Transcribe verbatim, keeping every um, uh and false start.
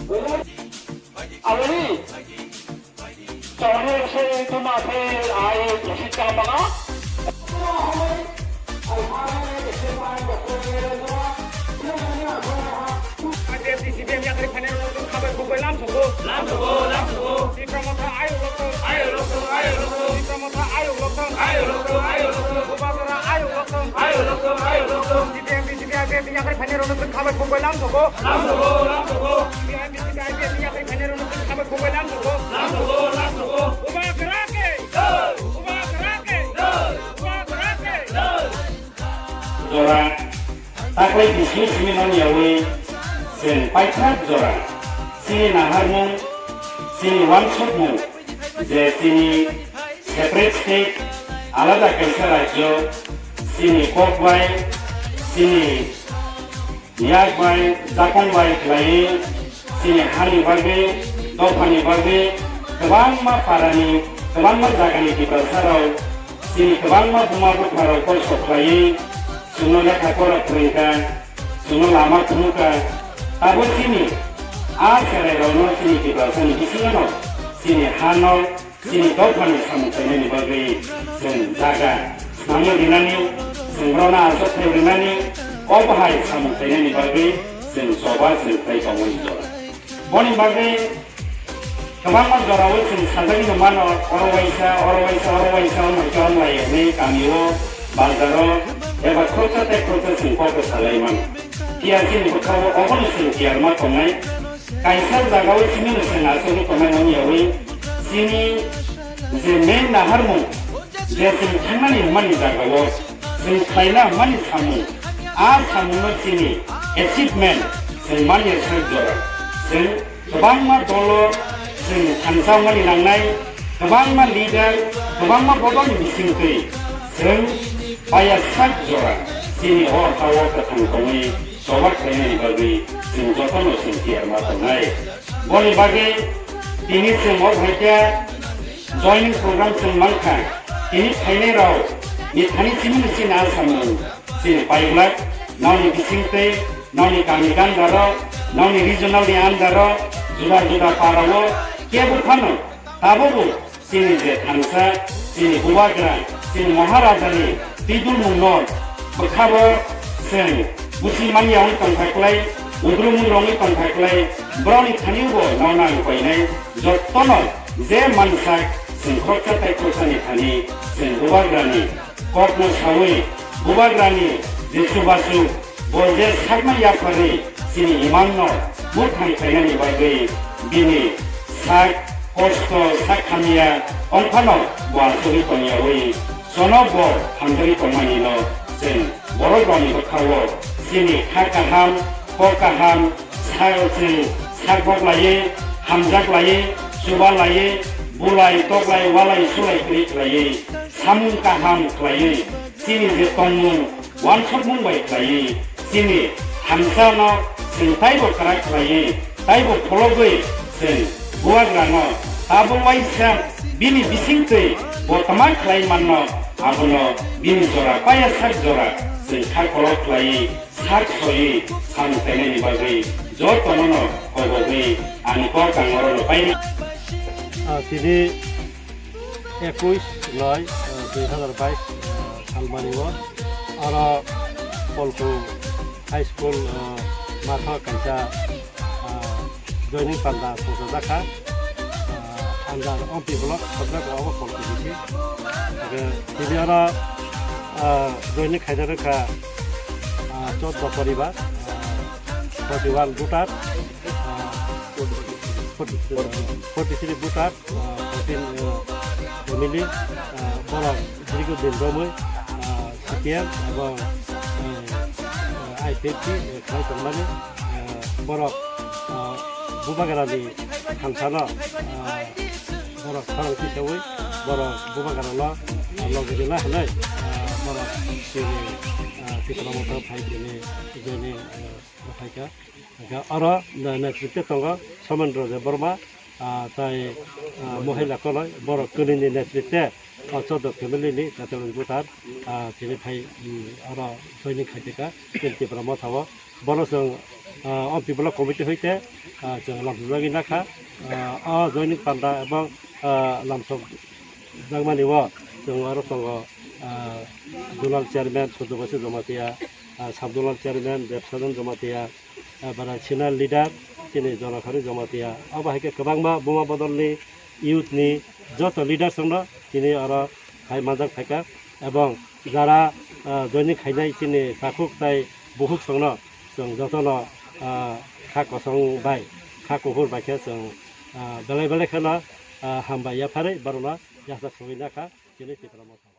Aboni chongni se tuma se ai kusi chama. Lamsogo, lamsogo, lamsogo. Tipra Motha ayuk lokthong, ayuk lokthong, ayuk lokthong. Tipra Motha ayuk lokthong, ayuk lokthong, ayuk lokthong. Bubagra ayuk lokthong, ayuk lokthong, ayuk lokthong. C P M, C P I, P F ni yakarwi phainairokno chwng khabai khukbai lamsogo. Lamsogo, lamsogo. C P M, C P I, P F ni yakarwi phainairokno chwng khabai khukbai lamsogo. Lamsogo, lamsogo. Bubagra ke jai! Bubagra ke jai! Bubagra ke jai! Jora taklai bising simi non yawi chwng paithak jora chini naharmung, chini wansukmung, je chini separate state, alada kaisa rajyo, chini kok bai, chini yak bai, jakong bai khlaiwi chini hani bagwi, dophani bagwi kwbangma parani, kwbangma jagani Tiprasarok chini kwbangma buma bupharok kosto khlaiwi chwngno lekha pora phwrwngkha, chwngno lama phunukha. Tabuk chini a cherairokno chini Tiprasani bisingano chini hano chini dophani samung khlainani bagwi chwng jaga swnamwi rinani, chwng borokno achuk khlai rinani, o bahai samung khlainani bagwi chwng choba chwng khlai tongmani jora. Boni bagwi kwbangma jorao chwng sajagwi mano, oro waisa, oro waisa, oro waisa, wngkha wnglaio hwnwi kamio, bazaro eba khoroksa tei khoroksa chwng kokbo salai mano. Phiya chini bwkhao obono chwng kiyarma tongnai. Kaisa jagao chini mwsang achugwi tongnai wngyawi chini je main naharmung, je chwng thangnani hwnmani jagao chwng khlaina hwnmani samung, a samungno chini achievement chwng manya sak jora. Chwng kwbangma dolo chwng thansa wngmani nangnai, kwbangma leader, kwbangma bodolni bisingtwi chwng paya sak jora chini o ha-o kwthang tongwi choba khlainani bagwi chwng jotono chwng tiyar ma tongnai. Boni bagwi tini chwng o hai khe joining program chwng mankha. Tini phainai rok ni thani chimini chini a samung chini paiglak, nokni bisingtwi, nokni kami gandaro, nokni regional ni andaro, juda juda parao kebo phano tabukbo chini je thansa, chini bubagra, chini Maharajani twidulmungno bwkhabo chwng busi manya wng tongkha klai, udrumung rongwi tongkha klai, borokni thaniubo nokna ang koinai, jotono je mansak chwng khoroksa tei khoroksani thani chwng bubagrani kokno sawi bubagrani je chubachu bo je sakma yapharwi chini imangno mwthang khlainani bagwi bini sak kosto sak hamya ongphano bo achugwi tongyawi chono bo hamjagwi tongmanino chwng borok rokni bwkhao chini kha kaham kok kaham sa chwng sak bok laiwi hamjak laiwi chuba laiwi bulai toklai walai sulai kwrwi khlaiwi samung kaham khlaiwi chini je tongmung, wansukmung bai khlaiwi chini thansano chwng taibo kwrak khlaiwi, taibo phologwi chwng bubagrano abo waisa bini bisingtwi bo tama khlai manno, abono bini jora paya sak jora chwng kha kolok khlaiwi sak soiwi samung khlainani bagwi jotono no kobogwi ani kok ang orono painai. Ah, tini ekush noi, ah, dui hazar bais, ah, salmani o aro Polku High School, ah, matho kaisa, ah, joining panda songchajak kha, ah, under Ompi block, subject rok obo Polku bisi. Ake tini aro, ah, joining khaina rwkha, ah, choddo poribar, ah, forty one voter, ah, forty, forty three voter, ah, fourteen, ah, family, ah, borok dirghodin romwi, ah, C P M ebong, ah, ah, I P F T, ah, khlai tongmani, ah, borok, ah, bubagrani thansano, ah, borok khorang tisawi borok bubagrano, ah, logi rwna hwnwi, ah, borok chini, ah, Tipra Motha phai tini joining, ah, phaikha. Hingkhe oro, ah, netrite tongo Somendra Debbarma, ah, tai, ah, Mohila Koloi, borok kwnwini netrite, ah, choddo family ni Katalon Butar, ah, tini phai, um, oro joining khaiteka, chini Tipra Motha o. Bono chwng ah, o Pipla committee hoite, ah, chwng lamsokjagwi nakha, ah, o joining panda ebong, ah, lamsok jakmani o chwng oro tongo, ah, zonal chairman Surjobasi Jamatia, ah, sub zonal chairman Debsadan Jamatia, ah, bara senior leader chini Jonakhari Jamatia. Abo hai khe kwbangma Buma Bodolni youth ni joto leaders rokno tini oro hai manjak phaikha, ebong jara, ah, joining khainai chini takhuk tai bukhuk songno chwng jotono, ah, kha kosong bai, kha kuphur bai khe chwng, ah, belai belai kheno, ah, hambai yapharwi borokno yachak sogwi nakha chini Tipra Motha.